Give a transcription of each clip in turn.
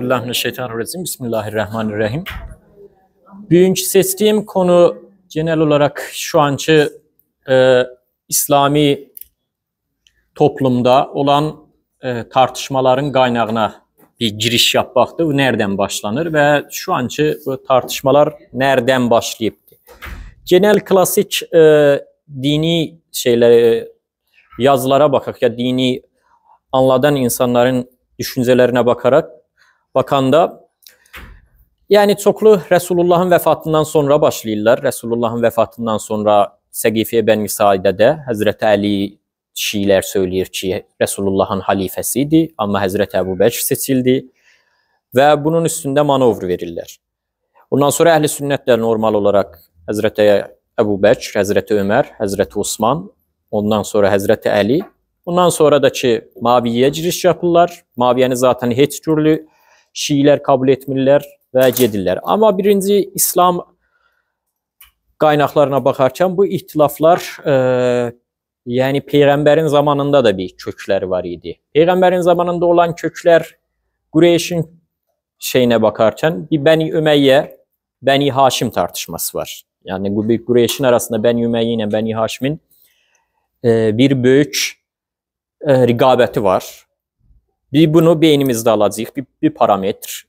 Euzubillahimineşşeytanirracim. Bismillahirrahmanirrahim. Bugünkü seçtiğim konu genel olarak şu anki İslami toplumda olan tartışmaların kaynağına bir giriş yapmaktı. Bu nereden başlanır ve şu anki bu tartışmalar nereden başlayıptı? Genel klasik dini şeyleri, yazılara bakak ya dini anladan insanların düşüncelerine bakarak bakanda yani çoxlu Resulullah'ın vefatından sonra başlayırlar. Resulullah'ın vefatından sonra Səqifə Bəni Saidədə Həzrəti Əli Şiilər söyləyir ki, Resulullah'ın halifəsiydi, amma Həzrəti Əbu Bəkr seçildi və bunun üstündə manovr verirlər. Ondan sonra Əhl-i Sünnət də normal olaraq Həzrəti Əbu Bəkr, Həzrəti Ömər, Həzrəti Osman, ondan sonra Həzrəti Əli, ondan sonra da ki Maviyə giriş yapırlar. Maviyəni zaten heç türlü Şiilər kabul etmirlər və gedirlər. Amma birinci İslam qaynaqlarına baxarkən bu ihtilaflar yəni Peyğəmbərin zamanında da bir kökləri var idi. Peyğəmbərin zamanında olan köklər Qureyşin şeyinə bakarkən bir Bəni Üməyyə, Bəni Haşim tartışması var. Yəni bu bir Qureyşin arasında Bəni Üməyyə ilə Bəni Haşimin bir böyük rəqabəti var. Bir bunu beynimizdə alacağıq, bir parametr.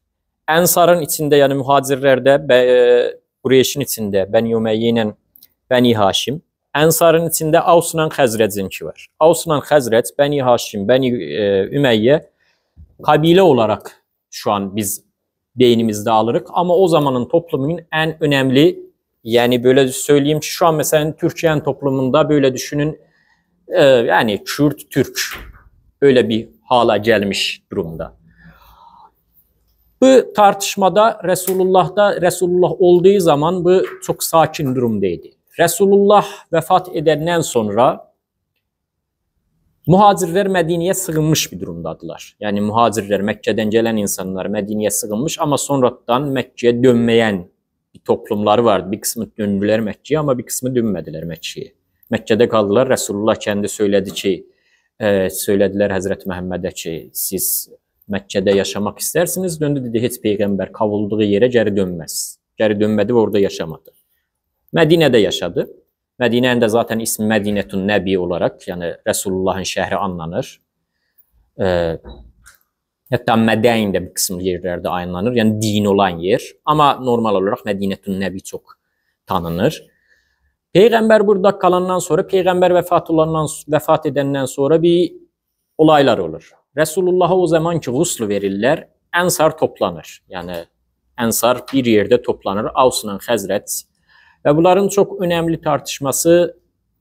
Ensarın içində, yəni mühacirlərdə, Qureyşin içində Bəni Üməyyə ilə Bəni Haşim, Ensarın içində Avsla Xəzrəcinki var. Avsla Xəzrəc, Bəni Haşim, Bəni Üməyyə kabilə olaraq şu an biz beynimizdə alırıq. Amma o zamanın toplumunun ən önəmli, yəni belə söyleyeyim ki, şu an məsələn Türkiyənin toplumunda belə düşünün, yəni Kürt, Türk öyle bir hala gəlmiş durumda. Bu tartışmada Resulullah olduğu zaman bu çok sakin durumdaydı. Resulullah vefat edenden sonra muhacirler Medine'ye sığınmış bir durumdadılar. Yani muhacirler, Mekke'den gelen insanlar Medine'ye sığınmış ama sonradan Mekke'ye dönmeyen bir toplumları vardı. Bir kısmı döndüler Mekke'ye ama bir kısmı dönmediler Mekke'ye. Mekke'de kaldılar. Resulullah kendi söyledi ki, söylediler Hazreti Məhəmmədə ki, siz Mekke'de yaşamak istersiniz. Döndü dedi, heç peygamber kavulduğu yere geri dönmez. Geri dönmedi ve orada yaşamadı. Medine'de yaşadı. Medine'nin de zaten ismi Medinetun Nebi olarak, yani Resulullah'ın şehri anlanır. Hatta Medain de bir kısım yerlerde anlanır. Yani din olan yer. Ama normal olarak Medinetun Nebi çok tanınır. Peygamber burada kalandan sonra, peygamber vefat edenden sonra bir olaylar olur. Resulullah'a o zamanki guslu verirler, Ensar toplanır. Yani Ensar bir yerde toplanır, Avsla Xəzrəc. Və bunların çok önemli tartışması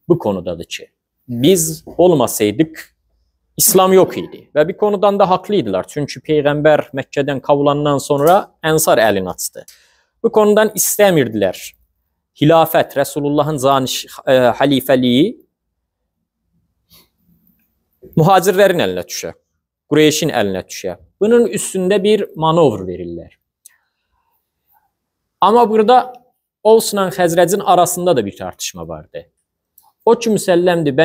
bu konudadır ki, biz olmasaydık İslam yok idi. Və bir konudan da haklıydılar. Çünkü Peygamber Mekke'den kavulandan sonra Ensar elini açtı. Bu konudan istemirdilər. Hilafət, Resulullah'ın halifəliyi muhacirlərin əlinə düşə, Qureyşin əlinə düşə. Bunun üstündə bir manovr verirlər. Amma burada Ovsla Xəzrəcin arasında da bir tartışma vardı. O ki müsəlləmdir,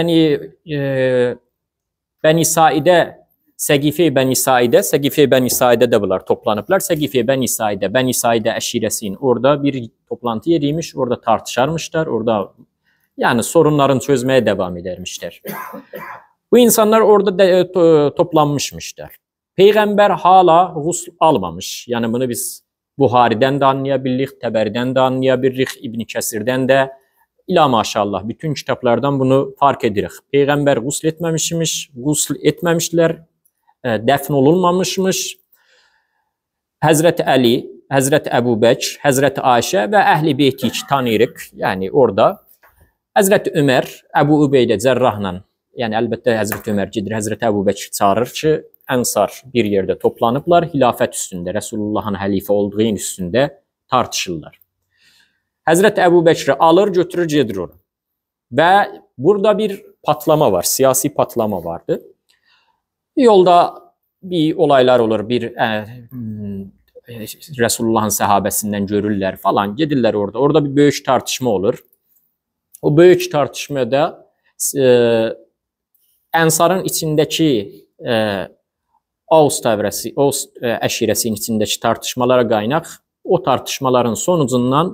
Bəni Saidə, Səqifə Bəni Saidə, Səqifə Bəni Saidə də bunlar toplanıblar. Səqifə Bəni Saidə, Bəni Saidə əşirəsinin orada bir toplantı yeriymiş, orada tartışarmışlar, orada yani sorunların çözmeye devam edermişler. Bu insanlar orada toplanmışmışlar. Peygamber hala gusl almamış. Yani bunu biz Buhari'den de anlayabilirik, Təbəridən də anlayabilirik, İbn Kəsirdən də, ila maşallah bütün kitaplardan bunu fark edirik. Peygamber gusl etmemişmiş, gusl etmemişler, dəfn olunmamışmış. Həzrəti Əli, Həzrəti Əbu Bəkr, Həzrəti Ayşə və Əhl-i Beyti ki tanıyırıq. Yəni orada Həzrəti Ömər, Əbu Ubeydə Cərrahla, yəni əlbəttə Həzrəti Ömər gedir, Həzrəti Əbu Bəkr çağırır ki, Ensar bir yerdə toplanıblar, hilafət üstündə, Resulullah'ın xəlifə olduğu üstündə tartışırlar. Həzrəti Əbu Bəkri alır, götürür, gedir ora. Və burada bir patlama var, siyasi patlama vardı. Yolda bir olaylar olur, bir Resulullah'ın səhabəsindən görürlər falan, gedirlər orada. Orada bir böyük tartışma olur. O böyük tartışmada Ensarın içindəki Avs təvrəsi, Avs əşirəsinin içindəki tartışmalara qaynak, o tartışmaların sonucundan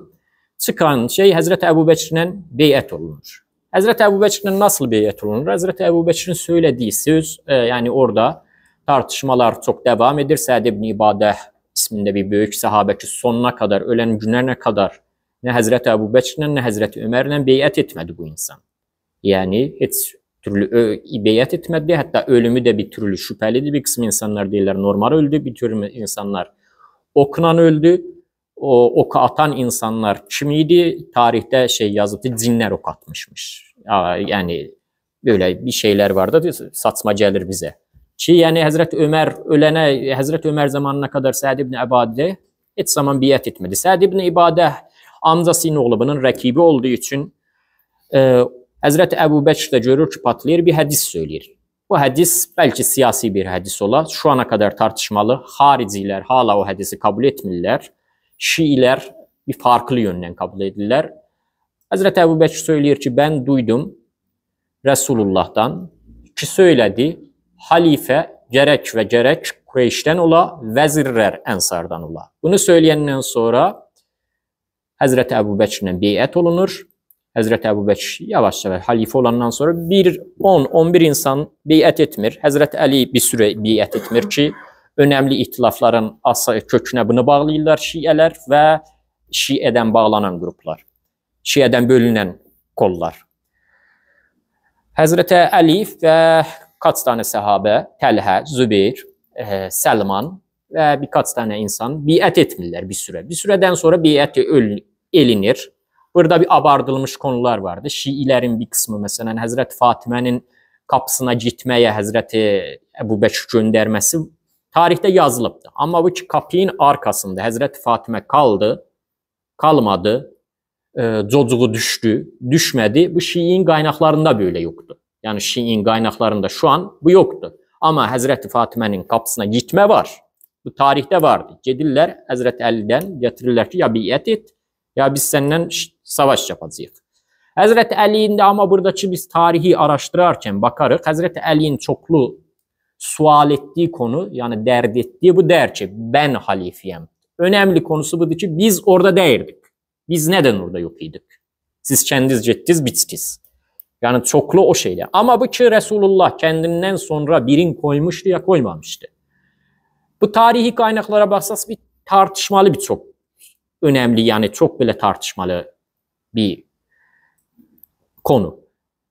çıxan şey Həzrəti Əbu Bəkirlə beyət olunur. Həzrəti Əbu Bəkirlə nasıl beyət olunur? Həzrəti Əbu Bəkirin söylədiyi söz, yəni orada tartışmalar çox devam edir. Səd ibn İbadə ismində bir böyük səhabə ki, sonuna kadar, ölən günlərinə kadar nə Həzrəti Əbu Bəkirlə, nə Həzrəti Ömərlə beyət etmədi bu insan. Yəni heç türlü beyət etmədi. Hətta ölümü də bir türlü şübhəlidir. Bir qism insanlar deyirlər normal öldü, bir türlü insanlar okla öldü. O oku atan insanlar kim idi? Tarihdə şey yazıbdı, cinlər ok atmışmış. Yəni böyle bir şeylər vardı, saçma gəlir bizə. Ki, yəni Həzrət Ömər ölənə, Həzrət Ömər zamanına kadar Səd ibn İbadə heç zaman biət etmədi. Səd ibn İbadə amcasının oğlu bunun rəqibi olduğu üçün Həzrət Əbu Bəkr də görür ki, patlayır, bir hədis söyləyir. Bu hədis bəlkə siyasi bir hədis ola, şu ana kadar tartışmalı. Xaricilər hala o hədisi kabul etmirlər. Şiilər bir farklı yöndən kabul edirlər. Həzrət Əbu Bəkr söyləyir ki, mən duydum Resulullah'dan ki, söylədi, halifə gərək və gərək Kureyşdən ola, vəzirlər Ənsardan ola. Bunu söyləyəndən sonra Həzrəti Əbu Bəkirlə beyət olunur. Həzrəti Əbu Bəkir yavaş-yavaş halifə olandan sonra bir 10-11 insan beyət etmir. Həzrəti Əli bir sürə beyət etmir ki, önəmli ihtilafların kökünə bunu bağlayırlar şiələr və şiədən bağlanan qruplar, şiədən bölünən kollar. Həzrəti Əli və kaç tane səhabə, Təlhə, Zübeyir, Səlman və birkaç tane insan biət etmirlər bir süre. Bir sürədən sonra biət elinir. Burada bir abardılmış konular vardı. Şiilərin bir kısmı məsələn Həzrəti Fatimənin kapısına gitməyə Həzrəti Əbu Bəkir göndərməsi tarixdə yazılıbdı. Amma bu ki kapının arkasında Həzrəti Fatimə kaldı, kalmadı, cocuğu düşdü, düşmədi. Bu Şiin qaynaqlarında böyle yoxdur. Yəni Şiin qaynaqlarında şu an bu yoxdur. Amma Həzrəti Fatimənin kapısına gitmə var. Bu tarixdə vardı. Gedirlər Həzrəti Əlidən gətirirlər ki, ya biət et, ya biz səndən savaş yapacağıq. Həzrəti Əlinin də amma buradakı biz tarihi araşdırarkən bakarıq, Həzrəti Əlinin çoxlu sual etdiyi konu, yəni dərd etdiyi bu dər ki, mən halifiyəm. Önəmli konusu budur ki, biz orada deyirdik. Biz nədən orada yox idik? Siz kəndiniz getdiniz, biçdiniz. Yəni çoxlu o şeyler. Amma bu ki Resulullah kendinden sonra birin koymuştu ya koymamıştı. Bu tarihi kaynaklara baxsaq bir tartışmalı bir çok önemli, yani çok belə tartışmalı bir konu.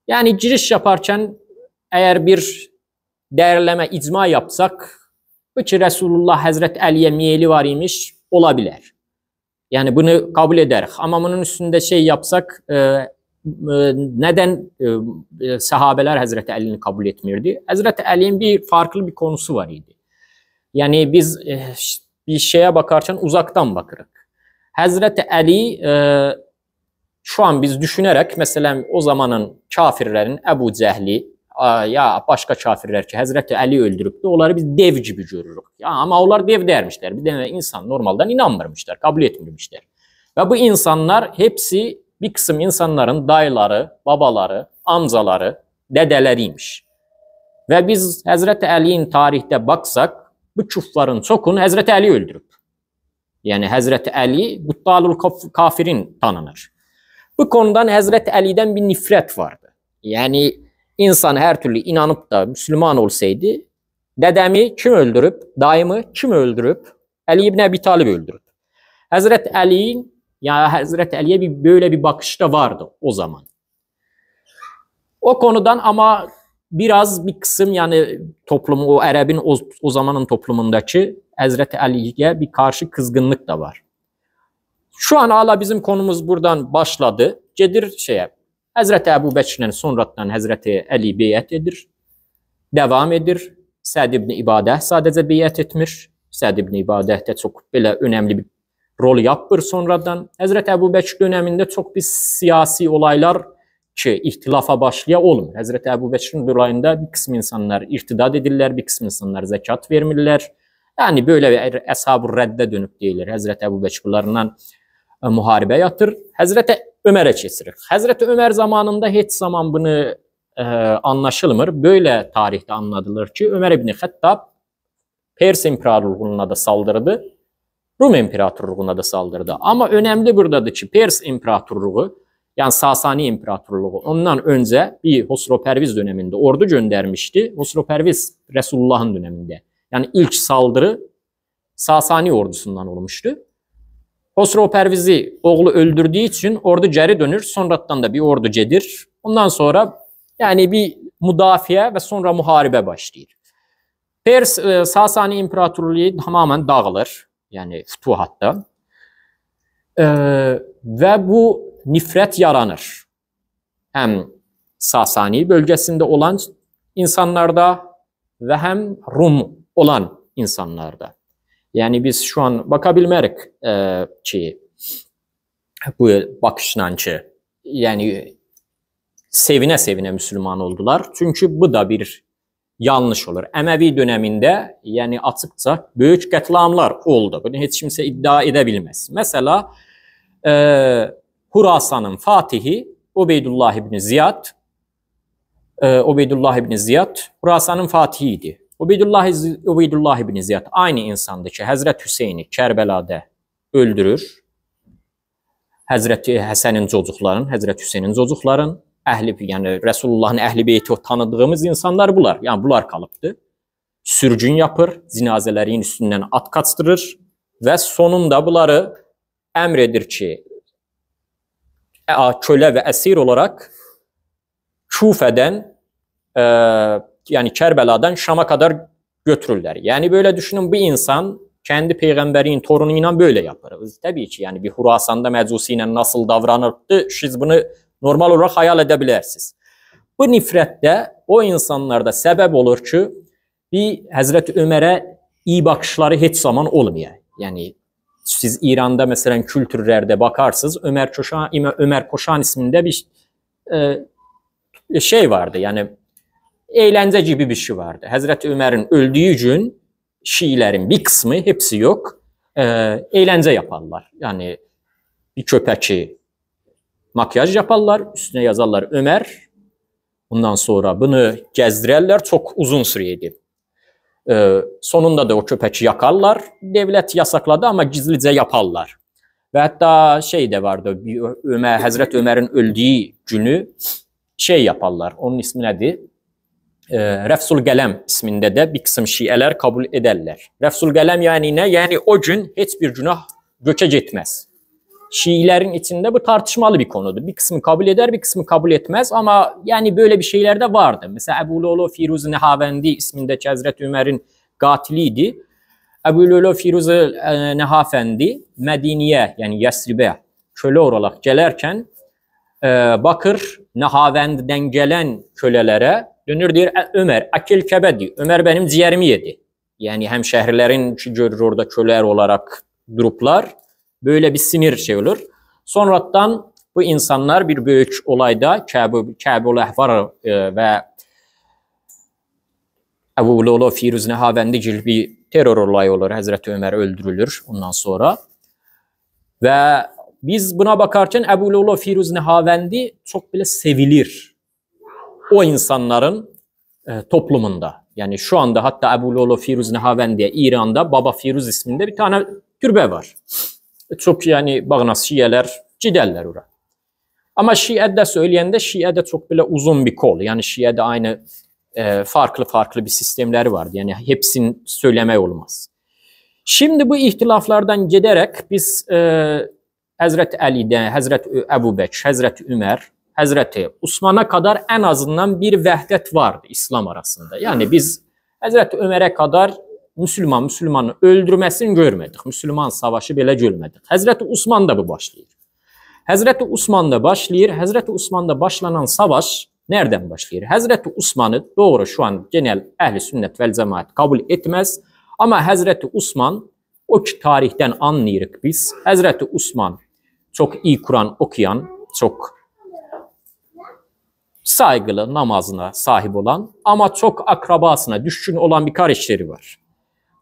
Yani giriş yaparken eğer bir değerleme, icma yapsak, bu ki Resulullah Hazreti Əliyə meyli var imiş, olabilir. Yani bunu kabul ederiz. Ama bunun üstünde şey yapsak, neden sahabeler Hazreti Əli'ni kabul etmirdi? Hazreti Əli'nin bir farklı bir konusu var idi. Yani biz bir şeye bakarken uzaktan bakırıq. Hazreti Əli şu an biz düşünerek mesela o zamanın kafirlerin Ebu Cehli ya başka kafirler ki Hazreti Əli öldürüpdü, onları biz dev gibi görürük. Ya, ama onlar dev dermişler. Bir de insan normaldan inanmırmışlar, kabul etmirmişler. Ve bu insanlar hepsi bir kısım insanların dayıları, babaları, amcaları, dedeleriymiş. Ve biz Hazreti Əli'nin tarihte baksak bu küffarın çoxunu Hazreti Əli öldürüp. Yani Hazreti Əli Buttalul kafirin tanınır. Bu konudan Hazreti Əli'den bir nifret vardı. Yani insan her türlü inanıp da Müslüman olsaydı dedemi kim öldürüp, dayımı kim öldürüp, Əli ibn Əbi Talib öldürüp. Hazreti Əli'nin, yani Hazreti Əli'ye bir böyle bir bakış da vardı o zaman. O konudan ama biraz bir kısım yani toplumu, o Ərəbin o zamanın toplumundaki Hazreti Əli'ye bir karşı kızgınlık da var. Şu an hala bizim konumuz buradan başladı. Gedir şeye, Hazreti Əbu Bəkirlə sonradan Hazreti Əli beyət edir. Devam edir. Səd ibn İbadə sadəcə beyət etmir. Səd ibn İbadə də çox belə önemli bir rol yapır sonradan. Hazreti Əbu Bəkir döneminde çok bir siyasi olaylar ki ihtilafa başlaya olmur. Hazreti Əbu Bəkirin dolayında bir kısım insanlar irtidad edirlər, bir kısım insanlar zekat vermirlər. Yani böyle bir əshab-ı rəddə dönüb deyilir. Hazreti Əbu Bəkir bunlarla müharibə yatır. Hazreti Ömer'e keçirik. Hazreti Ömer zamanında heç zaman bunu anlaşılmır. Böyle tarihte anladılır ki Ömer ibn Xəttab Pers İmparatorluğuna da saldırdı, Rum İmparatorluğuna da saldırdı. Ama önemli buradadır ki Pers İmparatorluğu, yani Sasani İmparatorluğu ondan önce bir Hosroperviz döneminde ordu göndermişti. Hosroperviz Resulullah'ın döneminde. Yani ilk saldırı Sasani ordusundan olmuştu. Hosroperviz'i oğlu öldürdüğü için ordu geri dönür. Sonradan da bir ordu gedir. Ondan sonra yani bir müdafiə ve sonra muharibə başlayır. Pers Sasani İmparatorluğu tamamen dağılır. Yani fütuhatta. Ve bu nifrət yaranır. Hem Sasani bölgesinde olan insanlarda ve hem Rum olan insanlarda. Yani biz şu an bakabilmerik ki bu bakışla ki yani sevine sevine Müslüman oldular. Çünkü bu da bir yanlış olur. Əməvi döneminde yani açıkça büyük qətlamlar oldu. Bunu heç kimse iddia edebilmez. Mesela Hurasan'ın fatihi Ubeydullah İbni Ziyad, Ubeydullah İbni Ziyad Hurasan'ın fatihiydi. Ubeydullah İbni Ziyad aynı insandı ki Həzrət Hüseyni Kərbəlada öldürür. Həzrəti Həsənin çocukların, Həzrət Hüseynin çocukların, əhli, yəni Resulullah'ın əhli beyti tanıdığımız insanlar bunlar. Yani bunlar kalıptı. Sürgün yapır, cinazələrin üstündən at kaçtırır ve sonunda bunları əmr edir ki köle ve esir olarak Kufe'den yani Kerbela'dan Şam'a kadar götürürler. Yani böyle düşünün, bu insan kendi peygamberin torunuyla böyle yapar. Tabii ki yani bir Hurasan'da mecusiyle nasıl davranırdı, siz bunu normal olarak hayal edebilirsiniz. Bu nifrət də o insanlarda səbəb olur ki, bir Həzrət Ömərə iyi bakışları heç zaman olmuyor. Yani siz İran'da mesela kültürlerde bakarsınız, Ömer Koşan isminde bir şey vardı. Yani eğlence gibi bir şey vardı. Hazreti Ömer'in öldüğü gün Şiilerin bir kısmı, hepsi yok, eğlence yaparlar. Yani bir köpeki makyaj yaparlar, üstüne yazarlar Ömer. Ondan sonra bunu gezdirirler, çok uzun süreydi. Sonunda da o köpeki yakarlar. Devlet yasakladı ama gizlice yaparlar. Ve hatta şey de vardı, Ömer, Hazreti Ömer'in öldüğü günü şey yaparlar. Onun ismi nedir? Refsul Qələm isminde de bir kısım Şiələr kabul ederler. Refsul Qələm yani ne? Yani o gün hiçbir günah göçe gitmez. Şiilerin içinde bu tartışmalı bir konudur. Bir kısmı kabul eder, bir kısmı kabul etmez ama yani böyle bir şeyler de vardı. Mesela Ebu Lolo Firuz Nehavendi ismindeki Hazreti Ömer'in katiliydi. Ebu Lolo Firuz Nehavendi Medine'ye yani Yesrib'e köle olarak gelerken bakır Nehavendi'den gelen kölelere dönür, deyir Ömer akil kebedi. Ömer benim ciğerimi yedi. Yani hemşehrilerin ki görür orada köleler olarak duruplar. Böyle bir sinir şey olur. Sonradan bu insanlar bir büyük olayda Kəbul Əhvar ve Ebu Lolo Firuz Nehavendi gibi bir terör olayı olur. Hazreti Ömer öldürülür ondan sonra. Ve biz buna bakarken Ebu Lolo Firuz Nehavendi çok bile sevilir o insanların toplumunda. Yani şu anda hatta Ebu Lolo Firuz Nehavendi'ye İran'da Baba Firuz isminde bir tane türbe var. Çok yani bağnaz Şiələr giderler oraya. Ama Şiədə söyleyende Şiədə çok bile uzun bir kol. Yani Şiədə aynı farklı farklı bir sistemleri vardı. Yani hepsini söylemek olmaz. Şimdi bu ihtilaflardan giderek biz Hazreti Ali'den, Hazreti Ebu Bekir, Hazreti Ömer, Hazreti Osman'a kadar en azından bir vehdet vardı İslam arasında. Yani biz Hazreti Ömer'e kadar Müslüman Müslümanı öldürmesini görmedik. Müslüman savaşı bile görmedik. Hazreti Osman da bu başlayır. Hazreti Osman da başlayır. Hazreti Osman'da başlanan savaş nereden başlayır? Hazreti Osman'ı doğru şu an genel ehli sünnet vel cemaat kabul etmez. Ama Hazreti Osman o ki tarihten anlayırıq biz. Hazreti Osman çok iyi Kur'an okuyan, çok saygılı, namazına sahip olan ama çok akrabasına düşkün olan bir kardeşleri var.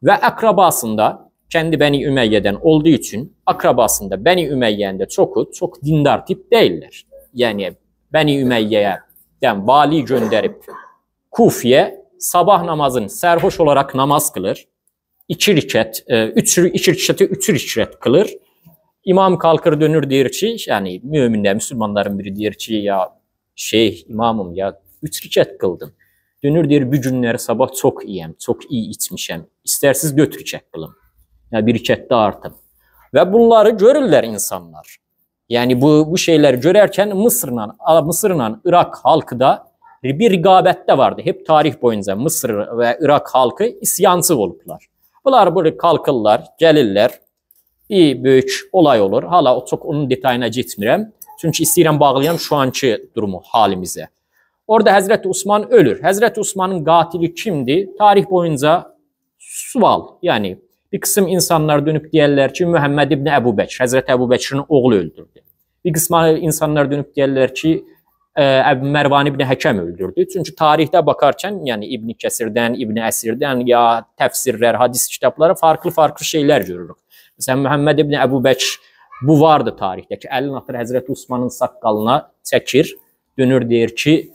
Ve akrabasında kendi Beni Ümeyye'den olduğu için akrabasında Beni Ümeyye'nin de çoku çok dindar tip değiller. Yani Beni Ümeyye'den vali gönderip Kufi'ye sabah namazını serhoş olarak namaz kılır. 2 rükət, 3 rükəti 3 rükət kılır. İmam kalkır dönür deyir ki, yani müminler, Müslümanların biri deyir ki, ya şeyh, imamım ya 3 rükət kıldın. Dönür deyir, bu günləri sabah çox iyiyəm, çox iyi içmişəm. İstərsiz 4 rükət kılım. Yani bir rükət də artım. Və bunları görürlər insanlar. Yani bu şeyleri görərkən Mısırla Irak halkı da bir rəqabətdə vardı. Hep tarih boyunca Mısır və Irak halkı isyancı olublar. Bunlar buraya kalkırlar, gəlirlər. Bir böyük olay olur. Hala o çox onun detayına getmirəm. Çünki istəyirəm bağlayam şu anki durumu, halimizə. Orada Həzrəti Osman ölür. Həzrəti Osmanın qatili kimdir? Tarih boyunca sual. Yani bir kısım insanlar dönüp deyərlər ki, Məhəmməd ibn Əbu Bəkr, Həzrəti Əbu Bəkrin oğlu öldürdü. Bir kısım insanlar dönüp deyərlər ki, Mərvan ibn Həkəm öldürdü. Çünki tarixdə bakarkən, yəni İbn Kəsirdən, İbn Əsirdən ya təfsirlər, hadis kitabları farklı-farklı şeylər görürük. Məsələn, Məhəmməd ibn Əbu Bəkr bu vardı tarixdə ki, əlini atır Həzrəti Osmanın saqqalına çəkir, dönür deyir ki,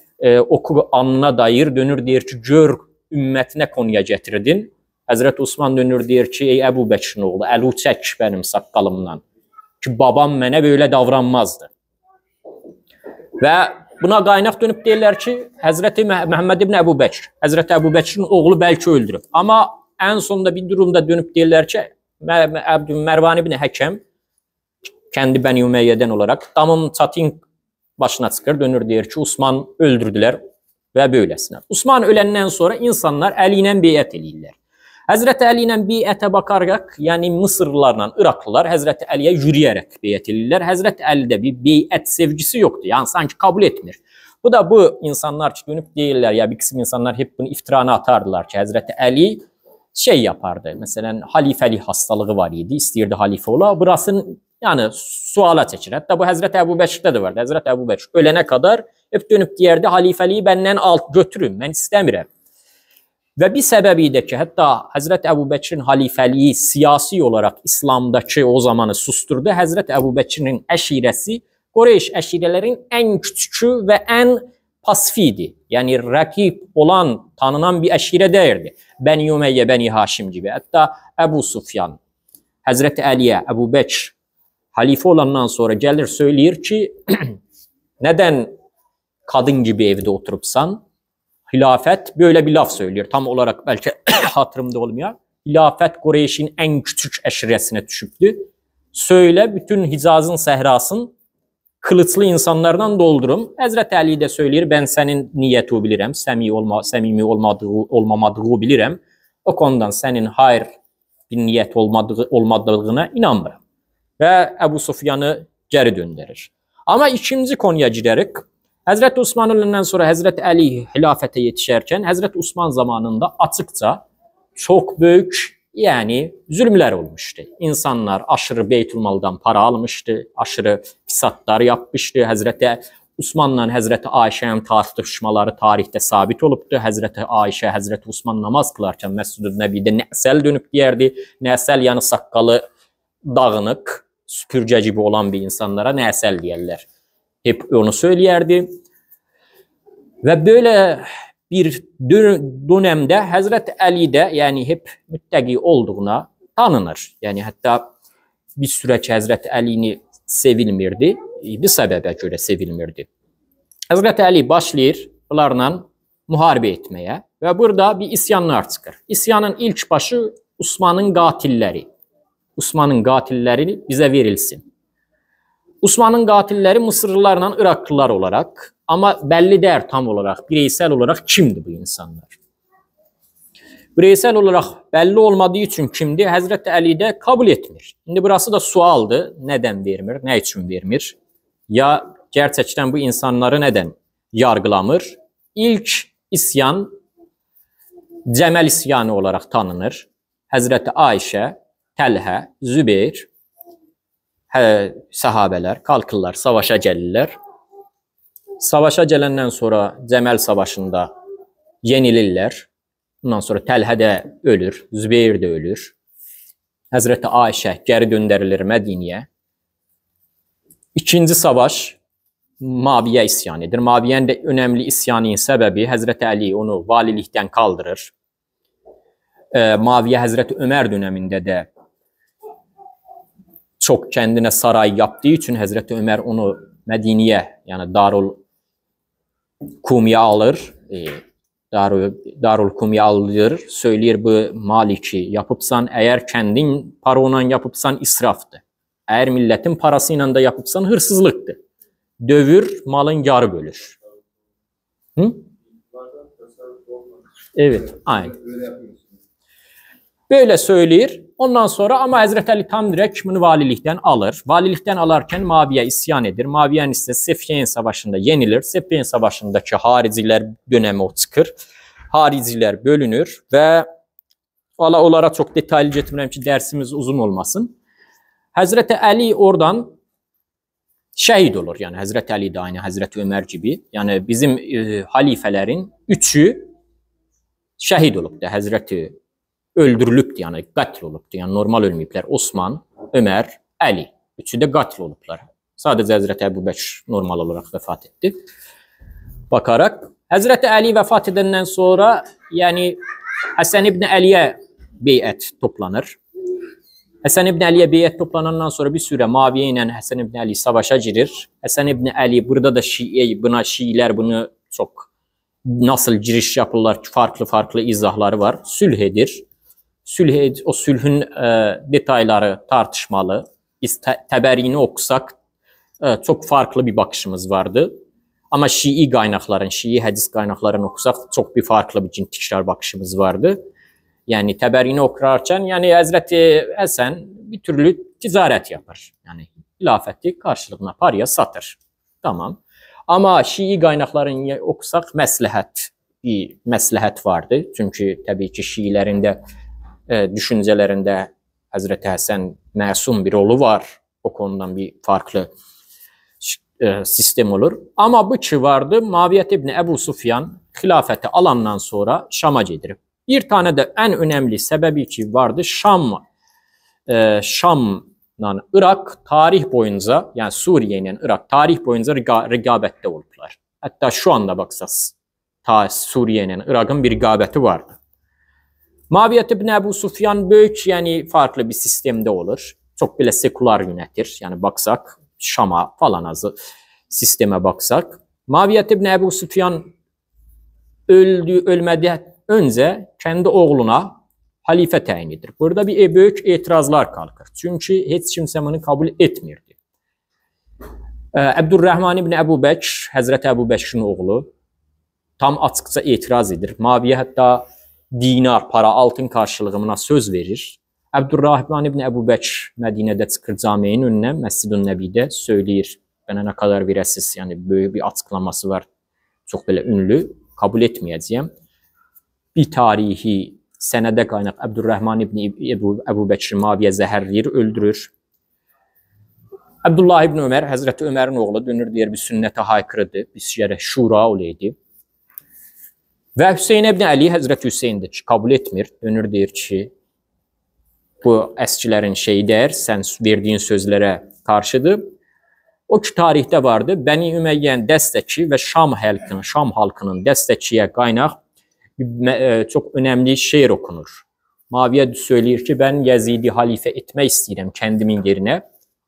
oku alnına dayır, dönür deyir ki, gör ümmətinə konuya gətirdin. Həzrəti Osman dönür deyir ki, ey Əbu Bəkrin oğlu, əli çək mənim saqqalımdan ki, babam mənə belə davranmazdı. Və buna qaynaq dönüb deyirlər ki, Həzrəti Məhəmməd ibn Əbu Bəkr, Həzrəti Əbu Bəkrin oğlu bəlkə öldürüb. Amma ən sonunda bir durumda dönüb deyirlər ki, Mərvan ibn Həkəm kəndi Bəni Üməyyədən olaraq damın çatın başına çıxır, dönür deyir ki, Osman öldürdülər və böyləsinə. Osman öləndən sonra insanlar Əli ilə beyət eləyirlər. Həzrəti Əli ilə beyətə bakaraq, yəni Mısırlılarla Iraklılar Həzrəti Əliyə yürüyərək beyət eləyirlər. Həzrəti Əlidə bir beyət sevgisi yoxdur, yəni sanki kabul etmir. Bu da bu insanlar ki, dönüb deyirlər, ya bir qism insanlar hep bunu iftiranı atardılar ki, Həzrəti Əli şey yapardı. Məsələn, halifəlik hastalığı var idi, istəyirdi halifə ola. Burasını yəni suala çəkir. Hətta bu Həzrəti Əbu Bəkirdə də vardı. Həzrəti Əbu Bəkir ölənə qədər hep dönüb deyərdi, halifəliyi bəndən alt götürün, mən istəmirəm. Və bir səbəbi də ki, hətta Həzrəti Əbu Bəkirin halifəliyi siyasi olaraq İslamdakı o zamanı susturdu. Həzrəti Əbu Bəkirin əşirəsi Qureyş əşirələrin ən küçükü və ən pasifi idi. Yəni rəqib olan, tanınan bir əşirə deyirdi. Bəni Ümeyyə, Bəni Haşim gibi. Hətta Əbu Sufyan, Həzrəti Əliyə, Əbu Bəkir halifə olandan sonra gəlir söyləyir ki, nədən qadın gibi evdə oturubsan? Hilafət böyle bir laf söylüyor. Tam olarak belki hatırımda olmuyor. Hilafət Qureyşin ən küçük əşirəsinə düşübdü. Söyle bütün Hicazın səhrasını kılıçlı insanlardan doldurum. Həzrəti Əli də söyləyir, mən sənin niyyəti bilirəm, səmimi olmamadığı bilirəm. O konudan sənin hayır bir niyyət olmadığına inanmıram. Və Əbu Sufyanı geri döndərir. Amma ikinci konuya girərik. Həzrəti Osman öləndən sonra Həzrəti Əli hilafətə yetişərkən Həzrəti Osman zamanında açıqca çox böyük, yəni zülmlər olmuşdu. İnsanlar aşırı Beytülmaldan para almışdı, aşırı pisatlar yapmışdı. Həzrəti Osmanla Həzrəti Ayşənin tartışmaları tarixdə sabit olubdu. Həzrəti Ayşə, Həzrəti Osman namaz qılarkən Məscid-i Nəbidə nəsəl dönüb deyərdi. Nəsəl yəni saqqalı dağınıq, süpürgə gibi olan bir insanlara nəsəl deyərlər. Hep onu söyləyərdi. Və belə bir dönemdə Həzrəti Əli də yəni hep müttəqi olduğuna tanınır. Yəni hətta bir süre ki Həzrəti Əlini sevilmirdi, bir səbəbə görə sevilmirdi. Həzrəti Əli başlayır bunlarla müharibə etməyə və burada bir isyanlar çıxır. İsyanın ilk başı Osmanın qatilləri. Osmanın qatilləri bizə verilsin. Osmanın qatilləri Mısırlılarla Iraklılar olaraq, amma bəlli deyər tam olaraq, bireysel olaraq kimdir bu insanlar? Bireysel olaraq bəlli olmadığı üçün kimdir? Həzrəti Əli də kabul etmir. İndi burası da sualdır. Nədən vermir? Nə üçün vermir? Ya gerçekten bu insanları nədən yargılamır? İlk isyan Cəməl isyanı olaraq tanınır. Həzrəti Ayşə, Təlhə, Zübeyir, sahabələr kalkırlar, savaşa gəlirlər. Savaşa gələndən sonra Cəməl savaşında yenilirlər. Bundan sonra Təlhə də ölür, Zübeyir də ölür. Həzrəti Ayşə geri döndərilir Mədiniyə. İkinci savaş Maviyə isyanıdır. Maviyyənin də önəmli isyanının səbəbi Həzrəti Əli onu valilikdən kaldırır. Maviyə Hazreti Ömer döneminde de çok kendine saray yaptığı için Hazreti Ömer onu Medine'ye, yani Darul Kumya alır. Darul Kumya alır. Söylüyor bu Maliki yapıpsan, eğer kendin paranla yapıpsan israftı. Eğer milletin parasıyla da yapıpsan hırsızlıktı. Dövür, malın yarı bölür. Hı? Evet, aynen. Böyle söylüyor. Ondan sonra ama Hazreti Ali tam direkt bunu valilikten alır. Valilikten alarken Maviye isyan edir. Maviye'nin ise Sefkeyn Savaşı'nda yenilir. Sefkeyn Savaşı'ndaki hariciler dönemi o çıxır. Hariciler bölünür ve valla onlara çok detaylı getmirəm ki dersimiz uzun olmasın. Hazreti Ali oradan şehit olur. Yani Hazreti Ali de aynı Hazreti Ömer gibi. Yani bizim halifelerin üçü şehit olubdu. Hazreti öldürülübdü, yani qətl olubdu. Yani normal ölməyiblər. Osman, Ömer, Ali. Üçü də qətl olublar. Sadəcə Hazreti Əbu Bəkr normal olaraq vəfat etdi. Bakaraq Hazreti Ali vəfat edəndən sonra, yəni Həsən ibn Əliyə beyət toplanır. Həsən ibn Əliyə beyət toplanandan sonra bir süre Maviyə ilə Həsən ibn Əli savaşa girir. Həsən ibn Əli burada da Şii, buna Şiilər bunu çox nasıl giriş yapırlar ki, farklı izahları var. Sülh edir. Sülh, o sülhün detayları tartışmalı. Biz Təbərini oxusaq çok farklı bir bakışımız vardı. Ama Şii kaynakların, Şii hadis kaynaklarını oxusaq çok bir farklı bir tekrar bakışımız vardı. Yani Təbərini okurarken, yani Hazreti Həsən bir türlü ticaret yapar. Yani hilafeti karşılığına paraya satır. Tamam. Ama Şii kaynaklarını oxusaq məsləhət, bir məsləhət vardı. Çünki təbii ki Şiilərin də düşüncelerinde Hazreti Həsən məsum bir rolu var. O konudan bir farklı sistem olur. Ama bu ki vardı, Maviyyət ibn Əbu Sufyan xilafəti alandan sonra Şama gedir. Bir tane de en önemli sebebi ki vardı, Şam'la Irak tarih boyunca, yani Suriye ile Irak tarih boyunca rəqabətdə olublar. Hatta şu anda baksaz, ta Suriye ile Irak'ın bir rəqabəti vardı. Maviyyət ibn Əbu Sufyan böyük, yani farklı bir sistemde olur. Çok bile sekular yönetir. Yani baksak Şam'a falan azı sisteme baksak. Maviyyət ibn Əbu Sufyan öldü, ölmedi önce kendi oğluna halife təyin edir. Burada bir büyük etirazlar kalkır. Çünkü heç kimse bunu kabul etmirdi. Abdurrahman ibn Əbu Bəkr, Hazreti Əbu Bəkrin oğlu, tam açıkça etiraz edir. Maviyə hatta dinar, para, altın karşılığına söz verir. Abdurrahman ibn Əbu Bəkr Mədinədə çıxır camiinin önünə, Məscid-ün Nəbidə söyləyir. Bana ne kadar verəsiz, yani böyük bir açıklaması var. Çok belə ünlü, kabul etmeyeceğim. Bir tarihi sənədə qaynaq Abdurrahman ibn Əbu Bəkr Maviyə zəhərləyir, öldürür. Abdullah ibn Ömer, Hazreti Ömer'in oğlu dönür, deyir bir sünnətə haykırıdır. Biz gərək şura olaydı. Və Hüseyin ibn Əli, Hazreti Hüseyin də ki, kabul etmir. Dönür, deyir ki, bu əskilərin şeyi deyir, sən verdiyin sözlərə qarşıdır. O ki tarixdə vardı, Bəni Üməyyənin dəstəki və Şam halkının dəstəkiyə qaynaq çox önəmli şeir okunur. Maviyə söyləyir ki, mən Yəzidi halifə etmək istəyirəm kəndimin yerinə,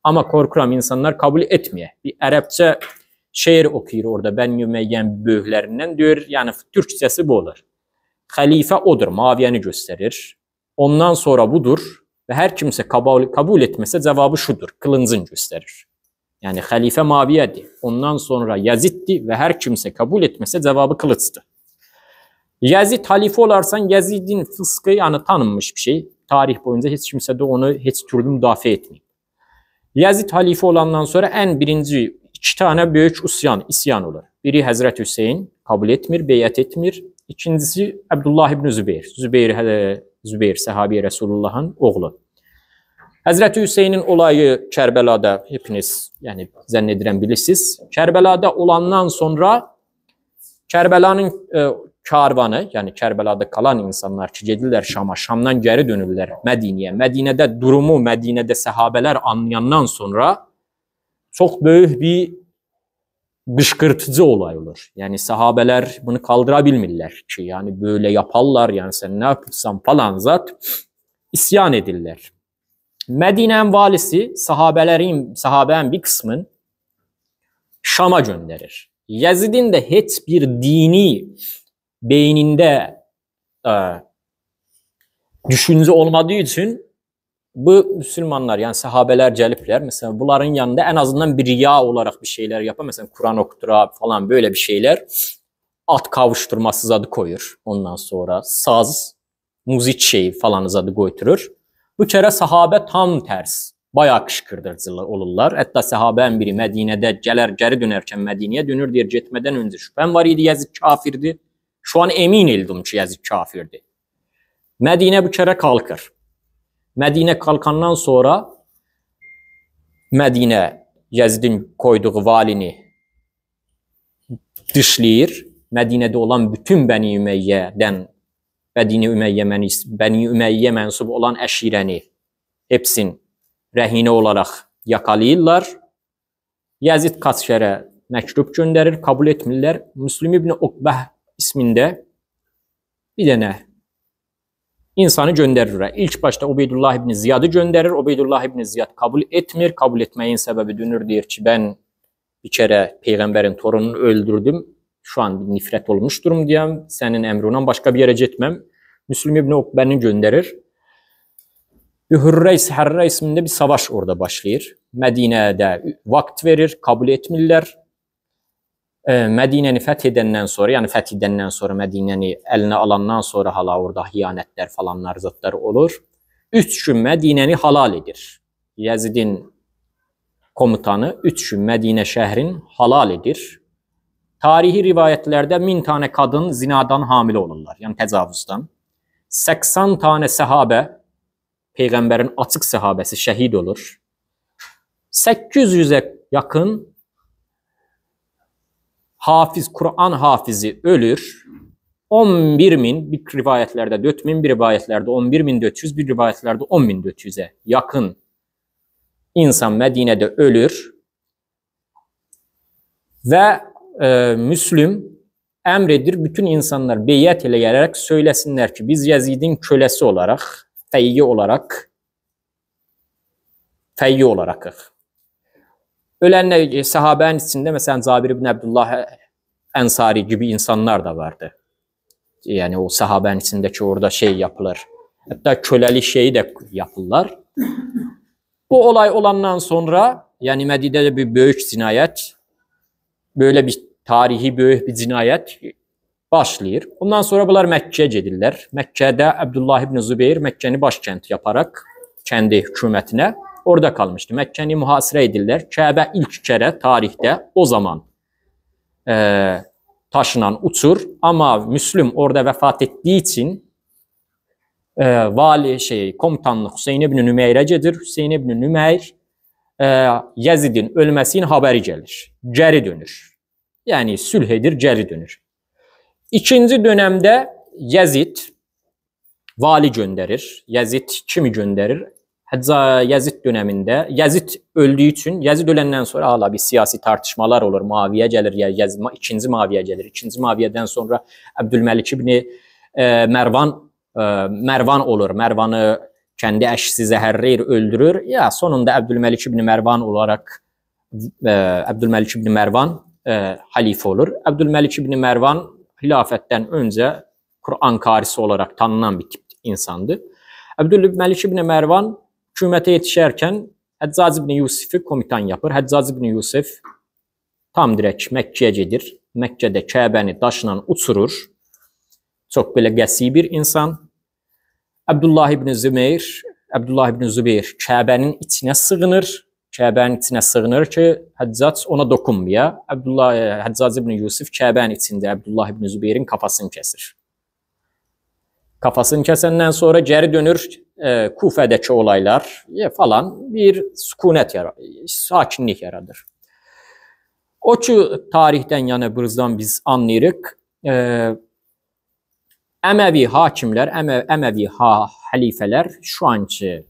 amma korkuram insanlar kabul etməyə. Bir ərəbcə şeir oxuyur orada Bəni Üməyyənin böyüklərindən, deyir, yəni türkçəsi bu olur. Xəlifə odur, Maviyəni göstərir. Ondan sonra budur və hər kimsə kabul etməsə cavabı şudur, qılıncın göstərir. Yəni xəlifə Maviyədir, ondan sonra Yəziddir və hər kimsə kabul etməsə cavabı qılıcdır. Yəzid xəlifə olarsan, Yəzidin fıskı, yəni tanınmış bir şey. Tarih boyunca heç kimsə də onu heç türlü müdafiə etməyib. Yəzid xəlifə olandan sonra ən birinci iki tane böyük isyan olur. Biri Hazreti Hüseyin kabul etmir, beyət etmir. İkincisi Abdullah ibn Zübeyir. Zübeyir səhabi Resulullah'ın oğlu. Hazreti Hüseyin'in olayı Kərbəlada hepiniz, yəni zənn edirəm bilirsiniz. Kərbəlada olandan sonra Kərbəlanın karvanı, yəni Kərbəlada kalan insanlar ki, gedirlər Şama, Şamdan geri dönürlər Mədinəyə. Mədinədə durumu, Mədinədə səhabələr anlayandan sonra çox böyük bir Qışqırtıcı olay olur. Yani sahabeler bunu kaldırabilmirlər ki, yani böyle yaparlar, yani sen ne yapırsan falan zat isyan edirlər. Medine'nin valisi sahabenin bir kısmını Şam'a gönderir. Yazid'in de hiçbir dini beyninde düşünce olmadığı için bu Müslümanlar, yani sahabeler gəliblər, mesela bunların yanında en azından bir riya olarak bir şeyler yapar. Mesela Kur'an okutura falan böyle bir şeyler. At kavuşturması adı koyur. Ondan sonra saz, müzik şeyi falan adı koyturur. Bu kere sahabe tam ters. Bayağı kışkırdırıcılar olurlar. Hatta sahabenin biri Medine'de gələr, geri dönerken Medine'ye dönür, deyir getmədən öncə şübhəm var idi, Yazid kafirdi. Şu an emin eldim ki Yazid kafirdi. Medine bu kere kalkır. Medine kalkandan sonra Medine Yazid'in koyduğu valini dışlayır. Medine'de olan bütün Beni Ümeyye'den Beni Ümeyye mensubu olan əşirəni hepsini rəhine olarak yakalayırlar. Yazid kaç kere mektup gönderir, kabul etmirlər. Müslim İbni Uqbah isminde bir dənə insanı gönderir. İlk başta Ubeydullah İbni Ziyad'ı gönderir. Ubeydullah İbni Ziyad kabul etmir. Kabul etmeyin sebebi dönür, deyir ki ben bir kere peygamberin torununu öldürdüm. Şu an bir nifret olmuş durum diyem. Senin emrinden başka bir yere gitmem. Müslim İbni Uqbəni gönderir. Bir Hürreys Harra isminde bir savaş orada başlayır. Medine'de vakt verir, kabul etmirlər. Medine'ni fethedenden sonra, yani fethedenden sonra Medine'ni eline alandan sonra hala orada hiyanetler falanlar zatları olur. 3 gün Medine'ni halal edir. Yazid'in komutanı 3 gün Medine şehrin halal edir. Tarihi rivayetlerde 1000 tane kadın zinadan hamile olurlar. Yani tecavüzden. 80 tane sahabe, peygamberin açık sahabesi şehit olur. 800'e yakın hafiz, Kur'an hafizi ölür. 11.000, bir rivayetlerde 4.000, bir rivayetlerde 11.400, bir rivayetlerde 10.400'e yakın insan Medine'de ölür. Ve Müslüm emredir bütün insanlar beyat eləyərək söylesinler ki biz Yazid'in kölesi olarak, feyyi olarak, feyyi olarakıq. Ölenler sahabenin içinde mesela Cabir ibn Abdullah Ensari gibi insanlar da vardı. Yani o sahabenin içindeki orada şey yapılır. Hatta köleli şeyi de yapırlar. Bu olay olandan sonra yani Medine'de bir büyük cinayet, böyle bir tarihi büyük bir cinayet başlayır. Ondan sonra bunlar Mekke'ye gedirlər. Mekke'de Abdullah ibn Zübeyir Mekke'ni başkent yaparak kendi hükümetine orada kalmıştı. Mekke'ni muhasire edirlər. Kəbə ilk kere tarihte o zaman taşınan uçur. Ama Müslüm orada vefat ettiği için vali komutanlık Hüseyin ibn Nümeyr'e gedir. Hüseyin ibn Nümeyr Yazid'in ölmesinin haberi gelir. Geri dönür. Yani sülh edir, geri dönür. İkinci dönemde Yazid vali gönderir. Yazid kimi gönderir? Hatta Yazid döneminde Yazid öldüğü için, Yazid ölenden sonra hala bir siyasi tartışmalar olur. Muaviye gelir, Yazid, ikinci Muaviye gelir. İkinci Muaviye'den sonra Abdülməlik ibn Mervan olur. Mervan'ı kendi eşisi zəhərləyir, öldürür. Ya sonunda Abdülməlik ibn Mervan olarak Abdülməlik ibn Mervan halife olur. Abdülməlik ibn Mervan hilafetten önce Kur'an karisi olarak tanınan bir tip insandı. Abdülməlik ibn Mervan hükümete yetişerken Həccac ibn Yusif'i komutan yapır. Həccac ibn Yusif tam direkt Mekke'ye gedir. Mekke'de Kəbəni daşla uçurur. Çok belə qəsi bir insan. Abdullah ibn Zübeyir Kəbənin içine sığınır. Kəbənin içine sığınır ki Həccac ona dokunmaya. Həccac ibn Yusif Kəbənin içinde Abdullah ibn Zübeyir'in kafasını kesir. Kafasını kesenden sonra geri dönür. Kufe'deki olaylar falan bir sükunet yaratır, sakinlik yaradır. O ki tarihten yana birazdan biz anlayırıq. Əməvi hakimlər, Əməvi halifeler şu anki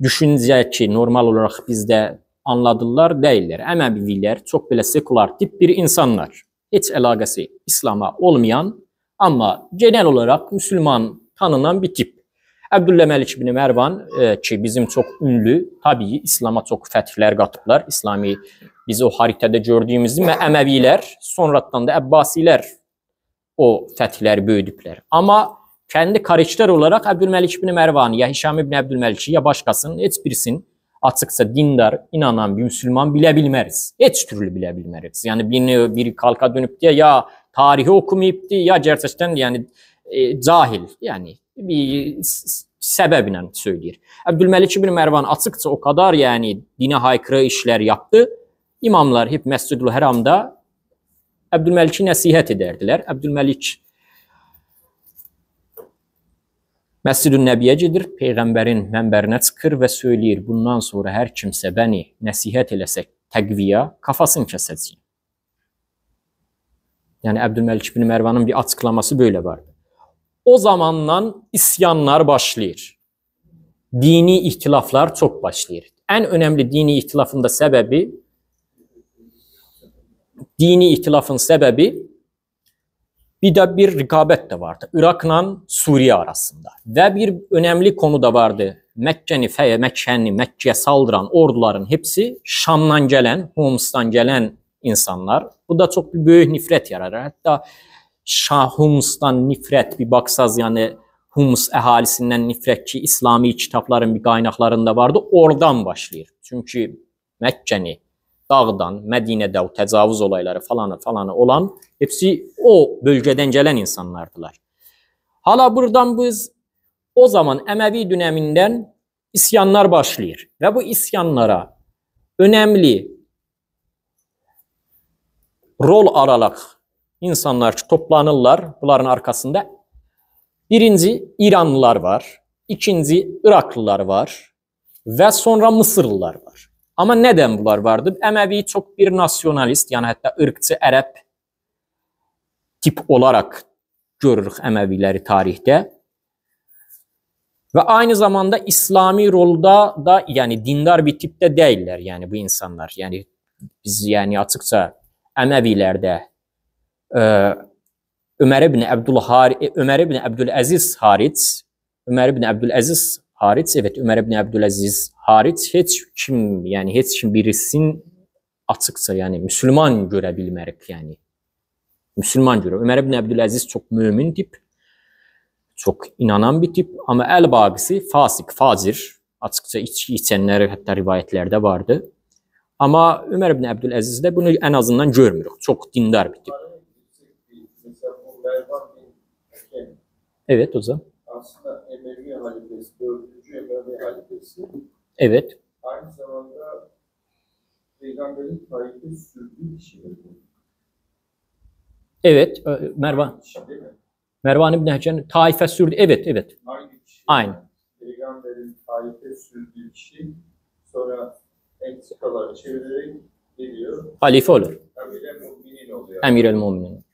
düşüncə ki normal olarak bizdə anladılar deyiller. Əməvilər çox belə sekular tip bir insanlar. Heç əlaqəsi İslam'a olmayan ama genel olarak Müslüman tanınan bir tip. Əbdülməlik ibn Mərvan ki bizim çox ünlü, tabii İslam'a çox fəthlər qatıblar. İslami biz o haritada gördüyümüzü və Əməvilər, sonradan da Əbbasilər o fəthləri böyüdüblər. Ama kendi karakter olarak Əbdülməlik ibn Mərvanı ya Hişam ibn Əbdülməlik'i ya başkasının heç birisinin açıkça dindar, inanan bir Müslüman bilə bilməriz. Heç türlü bilə bilməriz. Yani bir kalka dönüp diye ya tarihi okumayıpdı ya gerçekten yani cahil yani bir səbəblə söyləyir. Əbdülməlik ibn Mərvan açıkça o kadar yani dinə haykırı işler yaptı. İmamlar hep Məscid-ül Həramda Əbdülməlik'i nəsihət edərdilər. Əbdülməlik Məscid-ül Nəbiyə gedir, Peyğəmbərin mənbərinə çıxır və söyləyir, bundan sonra hər kimsə bəni nəsihət eləsə təqviya, kafasını kəsəcəyim. Yəni Əbdülməlik ibn Mərvanın bir açıqlaması böyle vardı. O zamandan isyanlar başlayır. Dini ihtilaflar çox başlayır. Ən önəmli dini ihtilafın da səbəbi, dini ihtilafın səbəbi bir de bir rekabet de vardı. Irak'la Suriye arasında. Ve bir önemli konu da vardı. Mekke'ye saldıran orduların hepsi Şam'dan gelen, Hums'tan gelen insanlar. Bu da çok bir büyük nifret yarar. Hatta Hums'tan nifret bir baksaz yani Hums əhalisindən nifret ki İslami kitapların bir kaynaklarında vardı. Oradan başlayır. Çünkü Mekke'ni dağdan, Medine'de o tecavüz olayları falanı falanı olan hepsi o bölgeden gelen insanlardılar. Hala buradan biz o zaman Əməvi döneminden isyanlar başlayır. Ve bu isyanlara önemli rol alarak insanlar toplanırlar bunların arkasında. Birinci İranlılar var, ikinci Iraklılar var ve sonra Mısırlılar var. Ama neden bunlar vardı? Əməvi çok bir nasyonalist, yani hatta ırkçı Ərəb tip olarak görürük Əməviləri tarihte. Ve aynı zamanda İslami rolda da yani dindar bir tipte değiller yani bu insanlar. Yani biz yani açıkça Əməvilərdə Ömer ibn Əbdüləziz hariç, evet Ömer ibn Əbdüləziz hariç heç kim yani heç kim birisin açıkça yani Müslüman görə bilmərik yani. Müslüman görə. Ömer ibn Əbdüləziz çok mümin tip, çok inanan bir tip ama el bagisi fasik, facir. Açıkça içki içenleri hatta rivayetlerde vardı. Ama Ömer ibn Əbdüləzizdə bunu en azından görmürük. Çok dindar bir tip. Evet o zaman. Aslında Emevi halifesi, 4. Emevi halifesi. Evet. Aynı zamanda Peygamberin taife sürdüğü kişi. Evet, Mervan. Mervan İbn Həkem taife sürdü. Evet, evet. Aynı kişi. Aynı. Peygamberin taife sürdüğü kişi sonra entrikalar çevirerek geliyor. Halife olur. Emir-el-Müminin oluyor. Emir-el-Müminin.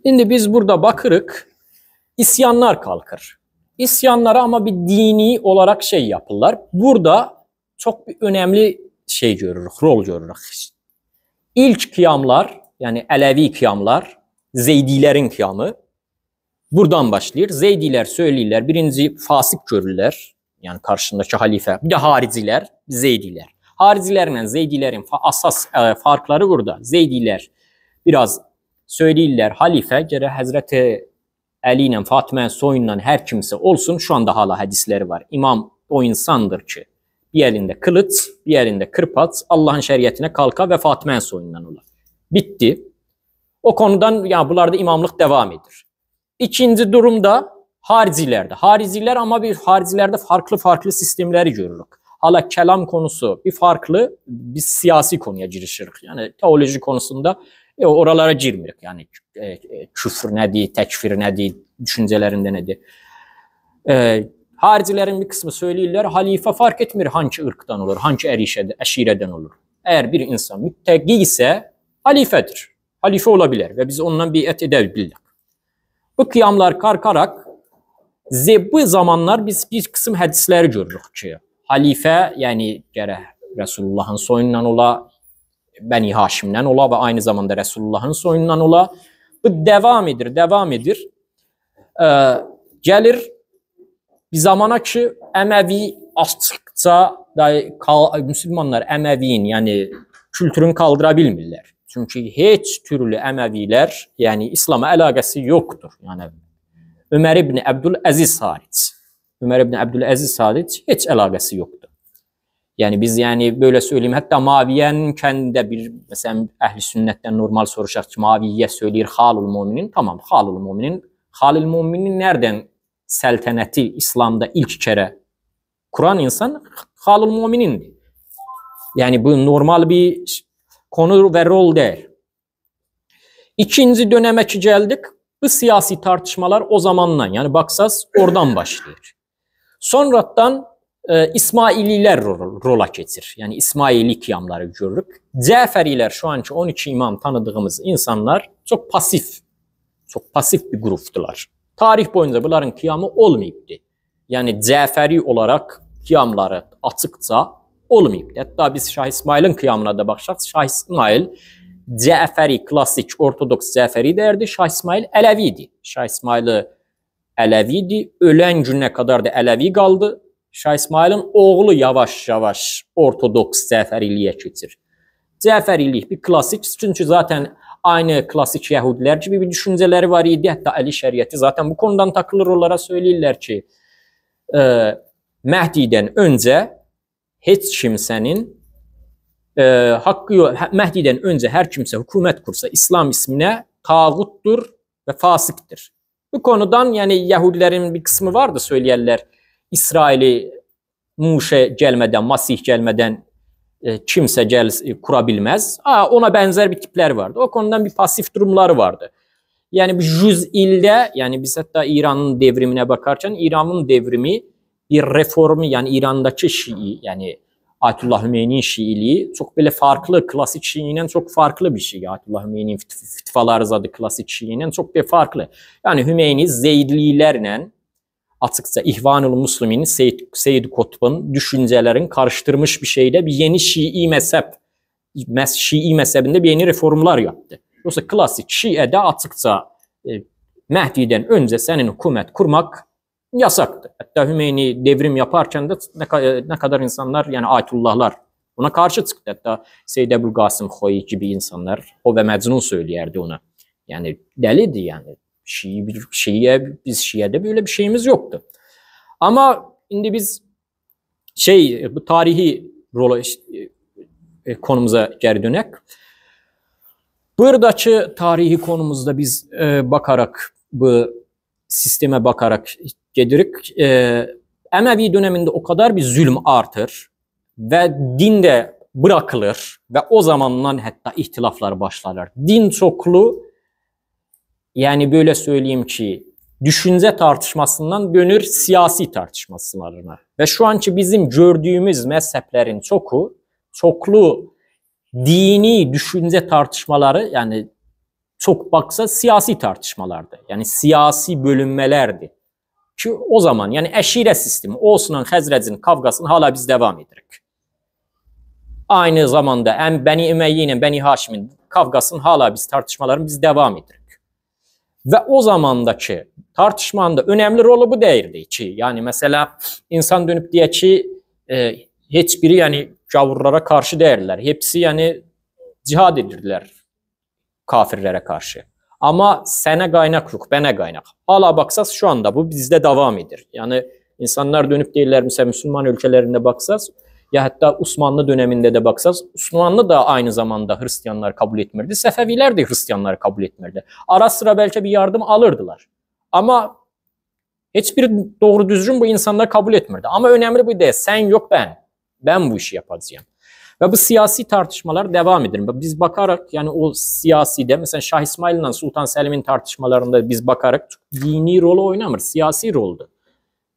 Şimdi biz burada bakırık, isyanlar kalkır. İsyanlara ama bir dini olarak şey yapırlar. Burada çok bir önemli şey görürük, rol görürük. İlk kıyamlar, yani Ələvi kıyamlar, Zeydilerin kıyamı buradan başlayır. Zeydiler söyleyirlər, birinci fasik görürlər, yani karşındaki halife, bir de hariciler, Zeydiler. Haricilerle Zeydilerin asas farkları burada. Zeydiler biraz söyleyirlər, halife gərək Həzrəti Əli ilə Fatımənin soyundan hər kimsə olsun, şu anda hala hədisləri var. İmam o insandır ki, bir əlində kılıç, bir əlində kırpaç, Allahın şəriətinə kalka və Fatımənin soyundan olar. Bitti. O konudan yani bunlarda imamlık devam edir. İkinci durumda haricilerde. Hariciler ama bir haricilerde farklı farklı sistemleri görürük. Hala kelam konusu bir farklı, biz siyasi konuya girişirik. Yani teoloji konusunda oralara girmirik. Yani küfür nədir, təkfir nədir, düşüncələrində nədir. Haricilerin bir kısmı söyleyirlər, halife fark etmir hangi ırktan olur, hangi əşirədən olur. Eğer bir insan müttəqi ise halifedir. Halife olabilir ve biz ondan biat edebiliriz. Bu kıyamlar kalkarak bu zamanlar biz bir kısım hədisləri görürük ki, halife yani gərək Resulullah'ın soyundan ola, Beni Haşim'den ola ve aynı zamanda Resulullah'ın soyundan ola. Bu devam edir, devam edir. Gəlir bir zamana ki Əməvi açıqca da, müsəlmanlar Əməviyin, yəni kültürünü kaldıra bilmirlər. Çünki heç türlü Əməvilər, yəni İslam'a əlaqəsi yoxdur. Yəni Ömər ibn Əbdüləziz haric. Ömər ibn Əbdüləziz haric heç əlaqəsi yoxdur. Yəni biz yəni böyle söyleyeyim, hətta Maviyyənin kəndində bir məsələn əhl-i sünnətdən normal soruşaq ki, Maviyyə söyləyir Xalul Müminin, tamam Xalul Müminin, Xalul Müminin nereden səltənəti İslamda ilk kere kuran insan Xalul Müminindir. Yani bu normal bir konu ve rol değil. İkinci döneme ki geldik, bu siyasi tartışmalar o zamandan, yani baksaz oradan başlıyor. Sonradan İsmaililer rola keçir. Yani İsmaili kıyamları görürük. Cəfərilər şu anki 12 imam tanıdığımız insanlar çok pasif, çok pasif bir gruptular. Tarih boyunca bunların kıyamı olmayıptı. Yani Cəfəri olarak kıyamları açıkça olmayıptı. Hatta biz Şah İsmail'in kıyamına da baxsaq, Şah İsmail Cəfəri, klasik ortodoks Cəfəri derdi. Şah İsmail Ələviydi. Şah İsmail'i Ələviydi. Ölən günə kadar da Ələvi qaldı. Şah İsmail'in oğlu yavaş yavaş ortodoks Cəfəriliyə keçir. Cəfərilik bir klasik, çünki zaten aynı klasik Yahudiler gibi bir düşünceleri var idi. Hatta Ali Şəriəti zaten bu konudan takılır, onlara söyleyirler ki Mehdi'den önce hiç kimsenin hakkı yok. Mehdi'den önce her kimse hükümet kursa İslam ismine tağuttur ve fasıktır. Bu konudan yani Yahudilerin bir kısmı vardı söyleyerler. İsrail'i Muşe gelmeden, Masih gelmeden kimse kurabilmez. Ona benzer bir tipler vardı. O konudan bir pasif durumları vardı. Yani bir 100 ilde, yani biz hatta İran'ın devrimine bakarken İran'ın devrimi bir reformu, yani İran'daki Şii, yani Ayetullah Hümeyni'nin Şiiliği çok böyle farklı, klasik Şii'yle çok farklı bir şey. Ayetullah Hümeyni'nin fitvaları zadı klasik Şii'yle çok bir farklı. Yani Hümeyni Zeydlilerle açıkça İhvanul Müslümin'in, Seyyid Kutb'un düşüncelerini karıştırmış bir şeyle bir yeni Şii mezhep, Şii mezhebinde bir yeni reformlar yaptı. Yoksa klasik Şii'de açıkça Mehdi'den önce senin hükümet kurmak yasaktı. Hatta Hümeyni devrim yaparken de ne kadar insanlar, yani Ayetullahlar buna karşı çıktı. Hatta Seyyid Ebu'l-Qasım Xoyi gibi insanlar, o ve Mecnun söyleyerdi ona. Yani deliydi yani. Şii'ye, biz Şii'de böyle bir şeyimiz yoktu. Ama şimdi biz bu tarihi rola konumuza geri dönek. Buradaki tarihi konumuzda biz bakarak, bu sisteme bakarak gedirik. Əməvi döneminde o kadar bir zulm artır ve din de bırakılır ve o zamandan hatta ihtilaflar başlar. Din çoklu, yani böyle söyleyeyim ki düşünce tartışmasından dönür siyasi tartışmaslarına. Ve şu anki bizim gördüğümüz mezheplerin çoku, çoklu dini düşünce tartışmaları, yani çok baksa siyasi tartışmalardı. Yani siyasi bölünmelerdi. Ki o zaman yani eşire sistemi, Osman Xəzrəcin kavgasını hala biz devam edirik. Aynı zamanda Beni Ümeyye ile Beni Haşim'in kavgasını hala biz tartışmalarını biz devam edirik. Ve o zamandaki tartışmanın da önemli rolü bu değildi ki. Yani mesela insan dönüp diye ki hiçbiri yani gavurlara karşı değiller. Hepsi yani cihad edirdiler kafirlere karşı. Ama sənə qaynak yok, bana kaynak. Hala baksaz şu anda bu bizde devam edir. Yani insanlar dönüp deyirlər, mesela Müslüman ülkelerinde baksaz ya hatta Osmanlı döneminde de baksaz, Osmanlı da aynı zamanda Hristiyanlar kabul etmirdi. Səfəvilər de Hristiyanları kabul etmirdi. Ara sıra belki bir yardım alırdılar. Ama hiçbir doğru düzgün bu insanlar kabul etmirdi. Ama önemli bu değil. Sen yok ben. Ben bu işi yapacağım. Ve bu siyasi tartışmalar devam edir. Biz bakarak yani o siyasi de mesela Şah İsmail ile Sultan Selim'in tartışmalarında biz bakarak dini rolü oynamır, siyasi roldu.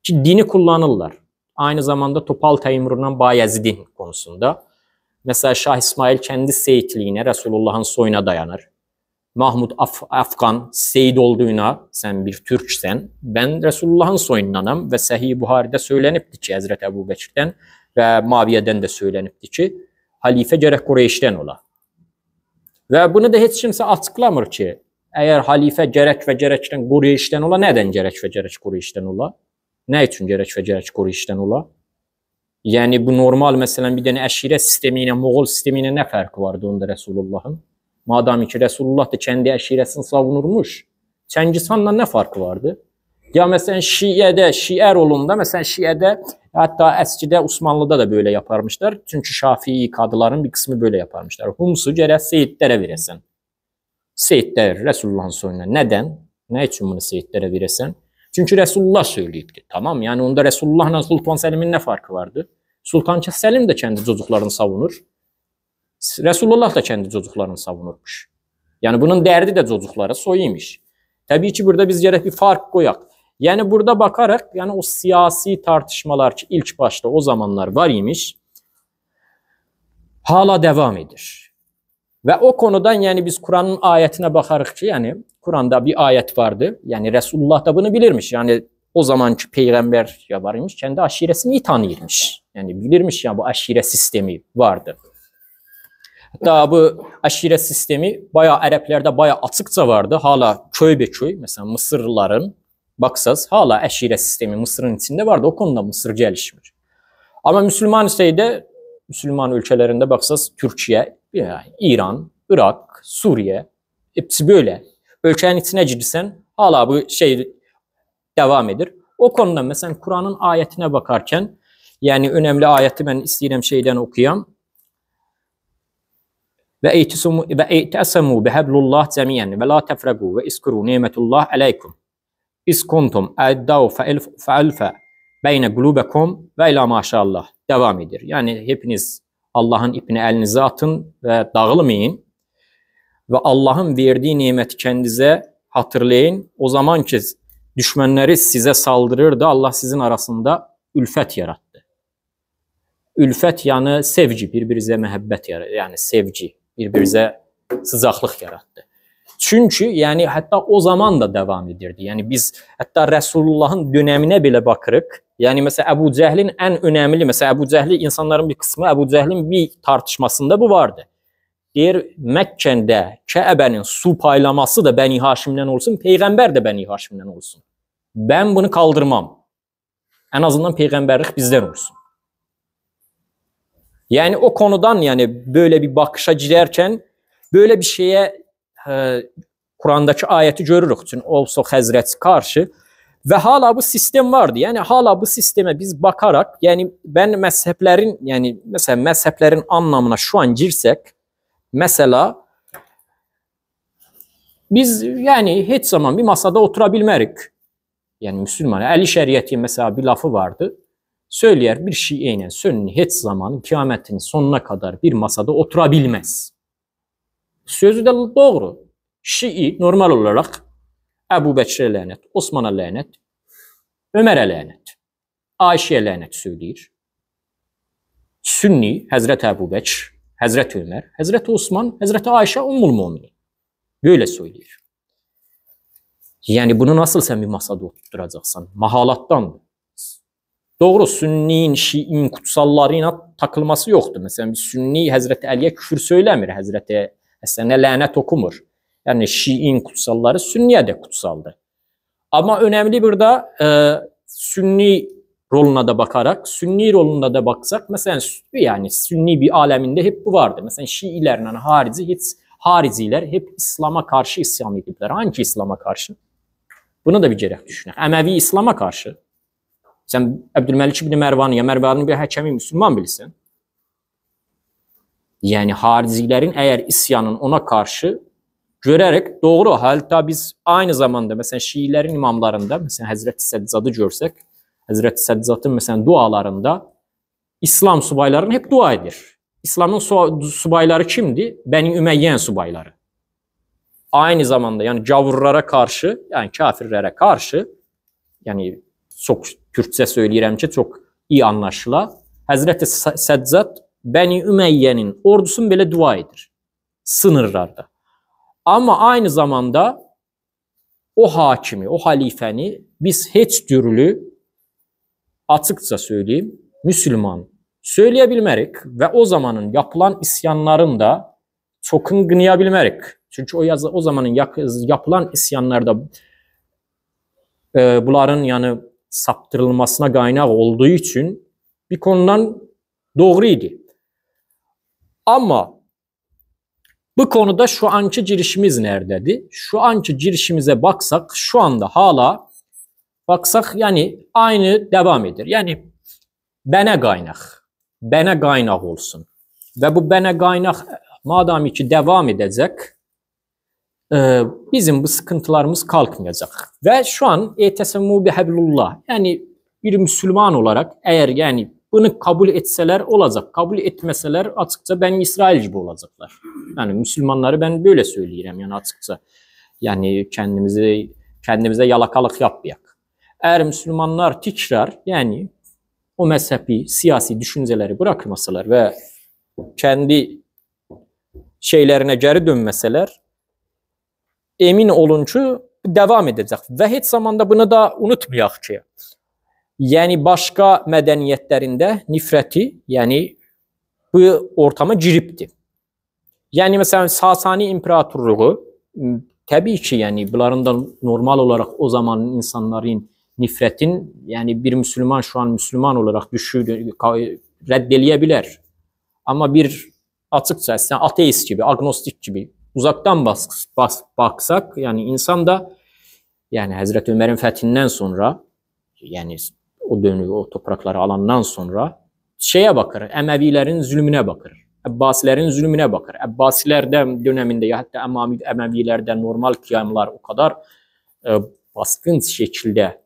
Ki dini kullanırlar. Aynı zamanda Topal Teymur'un Bayezid'in konusunda. Mesela Şah İsmail kendi seyitliğine, Resulullah'ın soyuna dayanır. Mahmud Afgan seyid olduğuna, sen bir Türksen, ben Resulullah'ın soyundanım ve Sahih Buhari'de söylenipti ki Hazreti Ebu Bekir'den, Və Maviyyədən də söylənibdi ki, halifə gərək Qureyşdən ola. Və bunu da heç kimsə açıqlamır ki, əgər halifə gərək və gərəkdən Qureyşdən ola, nədən gərək və gərək Qureyşdən ola? Nə üçün gərək və gərək Qureyşdən ola? Yəni bu normal, məsələn, bir dənə əşirə sistemi ilə, Moğol sistemi ilə nə fərqi vardı onda Rəsulullahın? Madam ki, Rəsulullah da kəndi əşirəsini savunurmuş, Çəngiz xanla nə farkı vardı? Ya məsələn, Şiədə, Şiə rolunda, məsələn, Şiədə, hətta əskidə Osmanlıda da böyle yaparmışlar. Çünki Şafii kadıların bir qismi böyle yaparmışlar. Humsu gərək seyidlərə verəsən. Seyidlər Rəsulullahın soyuna. Nədən? Nə üçün bunu seyidlərə verəsən? Çünki Rəsulullah söyləyibdi. Tamam, yəni onda Rəsulullahla Sultan Səlimin nə farkı vardı? Sultan Səlim də kəndi çocuklarını savunur. Rəsulullah da kəndi çocuklarını savunurmuş. Yəni bunun dərdi də çocuklara soyuymuş. Təbii ki, burada biz gərək bir fark qoyaq. Yəni burada bakaraq, yəni o siyasi tartışmalar ki, ilk başda o zamanlar var imiş, hala devam edir. Və o konudan yəni biz Kur'an'ın ayətinə baxarıq ki, yəni Kur'anda bir ayət vardı. Yəni Rəsulullah da bunu bilirmiş. Yəni o zamanki peyğəmbər ya var imiş, kəndi aşirəsini iyi tanıyırmış. Yəni bilirmiş ya bu aşirə sistemi vardı. Hatta bu aşirə sistemi bayağı Ərəblərdə bayağı açıqca vardı. Hala köy be köy, məsələn Mısırlıların baksaz hala əşirə sistemi Mısırın içində vardı. O konuda Mısır gelişmir. Ama Müslüman şeyde, Müslüman ülkelerinde baksaz Türkiye, yani İran, Irak, Suriye hepsi böyle. Ölkənin içine girsən hala bu şey devam edir. O konuda mesela Kur'an'ın ayetine bakarken, yani önemli ayeti ben istəyirəm şeyden okuyam. Ve i'tesemu bihablullah cemiyen ve la tefregu ve iskuru nimetullah aleykum. İz kuntum eddau fe'elfe beyne gulubekum ve ila maşallah. Devam edir. Yani hepiniz Allah'ın ipini elinize atın ve dağılmayın. Ve Allah'ın verdiği nimeti kendinize hatırlayın. O zaman ki düşmənləri size saldırırdı, Allah sizin arasında ülfət yarattı. Ülfət yani sevgi, birbirinize məhəbbət yarattı. Yani sevgi, birbirinize sıcaqlıq yarattı. Çünki yəni hətta o zaman da devam edirdi. Yəni biz hətta Rəsulullahın dönəminə belə baxırıq. Yəni məsələn Əbu Cəhlin ən önəmli, məsələn Əbu Cəhli insanların bir qismi Əbu Cəhlin bir tartışmasında bu vardı. Deyir Məkkəndə Kəbənin su paylaması da Bəni Haşimdən olsun, peyğəmbər də Bəni Haşimdən olsun. Ben bunu kaldırmam. En azından peyğəmbərlik bizdən olsun. Yani o konudan yani böyle bir bakışa girerken böyle bir şeye Kur'andaki ayeti görürük. Çünkü olsa Həzrəti karşı ve hala bu sistem vardı. Yani hala bu sisteme biz bakarak yani ben mezheplerin yani mesela mezheplerin anlamına şu an girsek mesela biz yani hiç zaman bir masada oturabilmerik. Yani Müslüman Əli Şəriətin mesela bir lafı vardı. Söyləyər bir Şiə ilə Sünni heç zaman kıyametin sonuna kadar bir masada oturabilmez. Sözü de doğru. Şii normal olarak Əbu Bəkirə lənət, Osman'a lənət, Ömərə lənət, Ayşəyə lənət söyləyir. Sünni Həzrəti Əbu Bəkir, Həzrəti Ömər, Həzrəti Osman, Həzrəti Ayşə Ummul Müminin. Böyle söyləyir. Yani bunu nasıl sen bir masada oturtturacaksan? Mahalattandır. Doğru, Sünni'nin, Şii'nin kutsallarıyla takılması yoktu. Mesela bir Sünni Həzrəti Əliyə küfür söylemir, Həzrəti Həsənə lənət okumur. Yani Şii'nin kutsalları Sünni'ye de kutsaldı. Ama önemli burada Sünni roluna da bakarak, Sünni roluna da baksak, mesela yani Sünni bir aleminde hep bu vardı. Mesela Şiilerle harici, hiç hariciler hep İslam'a karşı isyan ediblər. Hangi İslam'a karşı? Bunu da bir gerek düşünək. Əməvi İslam'a karşı. Sən Əbdülməlik ibn Mərvanı ya Mərvanın bir həkəmi Müslüman bilirsən. Yəni haricilərin əgər isyanın ona karşı görərək doğru, hətta biz aynı zamanda məsələn Şiilərin imamlarında, məsələn Həzrəti Sədzadı görsək, Həzrəti Sədzadın məsələn dualarında İslam subaylarını hep dua edir. İslamın subayları kimdi? Bəni Üməyyən subayları. Aynı zamanda yani gavurlara karşı, yani kafirlere karşı, yani çox Türkçə söyləyirəm ki, çox iyi anlaşıla. Həzrəti Səccad Bəni Üməyyənin ordusunu belə dua edir sınırlarda. Amma aynı zamanda o hakimi, o halifəni biz heç türlü açıqca söyləyim, Müslüman, Söyleyebilmerik ve o zamanın yapılan isyanların da çokun kınayabilmerik. Çünkü o zamanın yapılan isyanlarda bunların yani saptırılmasına kaynak olduğu için bir konudan doğruydu. Ama bu konuda şu anki girişimiz nerededir? Şu anki girişimize baksak şu anda hala baksak yani aynı devam edir. Yani bana kaynak, bana kaynak olsun. Ve bu bana kaynak madem ki devam edecek, bizim bu sıkıntılarımız kalkmayacak. Ve şu an etesemu bihablullah, yani bir Müslüman olarak eğer yani bunu kabul etseler olacak, kabul etmeseler açıkça ben İsrail gibi olacaklar. Yani Müslümanları ben böyle söyleyeyim yani açıkça. Yani kendimize yalakalık yapmayak. Eğer Müslümanlar tekrar yani o mezhebi, siyasi düşünceleri bırakmasalar ve kendi şeylerine geri dönmeseler emin olun ki devam edecek. Ve hiç zamanda bunu da unutmayak ki yani başka medeniyetlerinde nifreti yani bu ortama giripti. Yani mesela Sasani İmparatorluğu tabii ki yani bunların da normal olarak o zaman insanların nifretin yani bir Müslüman şu an Müslüman olarak reddeleyebilir. Ama bir açıkça ateist gibi, agnostik gibi uzaktan baksak yani insan da yani Hazreti Ömer'in fethinden sonra yani o dönü, o toprakları alandan sonra şeye bakır, Emevilerin zulmüne bakır, Abbasilerin zulmüne bakır. Abbasilerden döneminde ya hatta Emevilerde normal kıyamlar o kadar baskın şekilde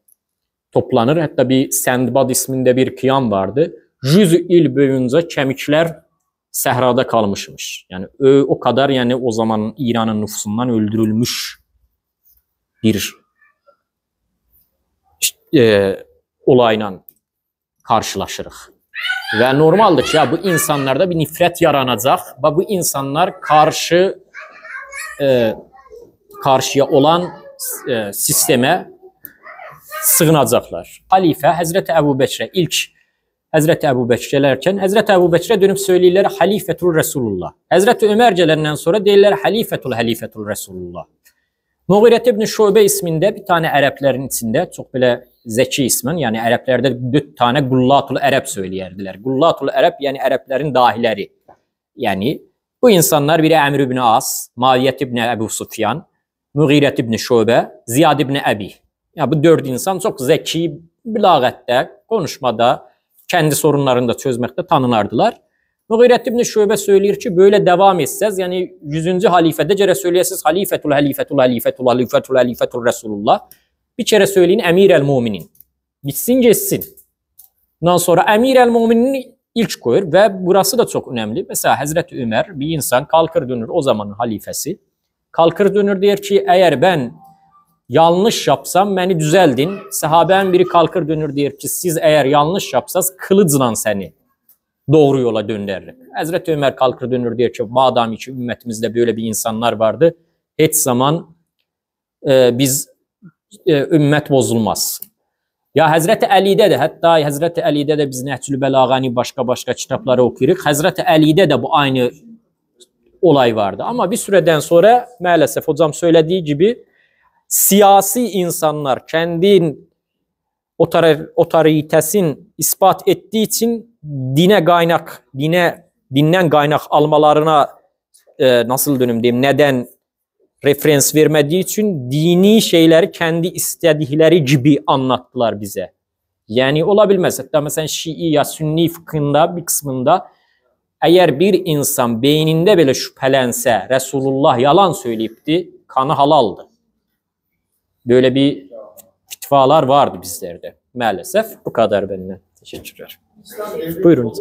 toplanır. Hatta bir Sendbad isminde bir kıyam vardı. 100 il boyunca kemikler səhrada kalmışmış. Yani o kadar yani o zaman İran'ın nüfusundan öldürülmüş bir olayla karşılaşırıq. Ve normaldir ki ya bu insanlarda bir nifrət yaranacaq ve bu insanlar karşıya olan sisteme sığınacaqlar. Halife Hazreti Ebu Bekir'e ilk Hazreti Ebu Bekir gelərkən Hazreti Ebu Bekir'e dönüp söyleyirlər Halifetul Resulullah. Hazreti Ömer gələndən sonra deyirlər Halifetul Halifetul Resulullah. Muğiret ibn Şube isminde bir tane Ərəblərin içinde çok belə zeki ismin, yani Ərəblərdə 4 tane Gullatul Ərəb söyleyerdilər. Gullatul Ərəb yani Ərəblərin dahileri. Yani bu insanlar biri Əmr ibn As, Maviyet ibn Ebu Sufyan, Muğiret ibn Şube, Ziyad ibn Ebi. Yani bu 4 insan çok zeki, bülağətdə, konuşmada, kendi sorunlarını da çözmekte tanınardılar. Muğiret ibn Şube söylüyor ki böyle devam etsəz, yani 100. halifede gərək söyleyəsiniz Halifetul Halifetul Halifetul Halifetul Halifetul Resulullah. Bir kere söyleyin Emir el Muminin. Bitsin geçsin. Ondan sonra Emir el Muminini ilk koyur ve burası da çok önemli. Mesela Hazreti Ömer bir insan kalkır dönür o zamanın halifesi. Kalkır dönür der ki eğer ben yanlış yapsam beni düzeldin. Sahabenin biri kalkır dönür der ki siz eğer yanlış yapsaz kılıcla seni doğru yola döndürürük. Hazreti Ömer kalkır dönür der ki madem ki ümmetimizde böyle bir insanlar vardı hiç zaman biz ümmet bozulmaz. Ya Hazreti Ali'de de hatta Hazreti Ali'de de biz Nehcül Belağani başka kitapları okuyuruk. Hazreti Ali'de de bu aynı olay vardı. Ama bir süreden sonra maalesef hocam söylediği gibi siyasi insanlar kendi otoritesin ispat ettiği için dine kaynak, dinden kaynak almalarına nasıl dönüm diyeyim, neden referans vermediği için dini şeyleri kendi istedikleri gibi anlattılar bize. Yani olabilmez. Hatta mesela Şii ya Sünni fıkhında bir kısmında eğer bir insan beyninde böyle şüphelense Resulullah yalan söyleyipti, kanı halaldı. Böyle bir fitvalar vardı bizlerde. Maalesef bu kadar benden. Teşekkürler. Buyurun.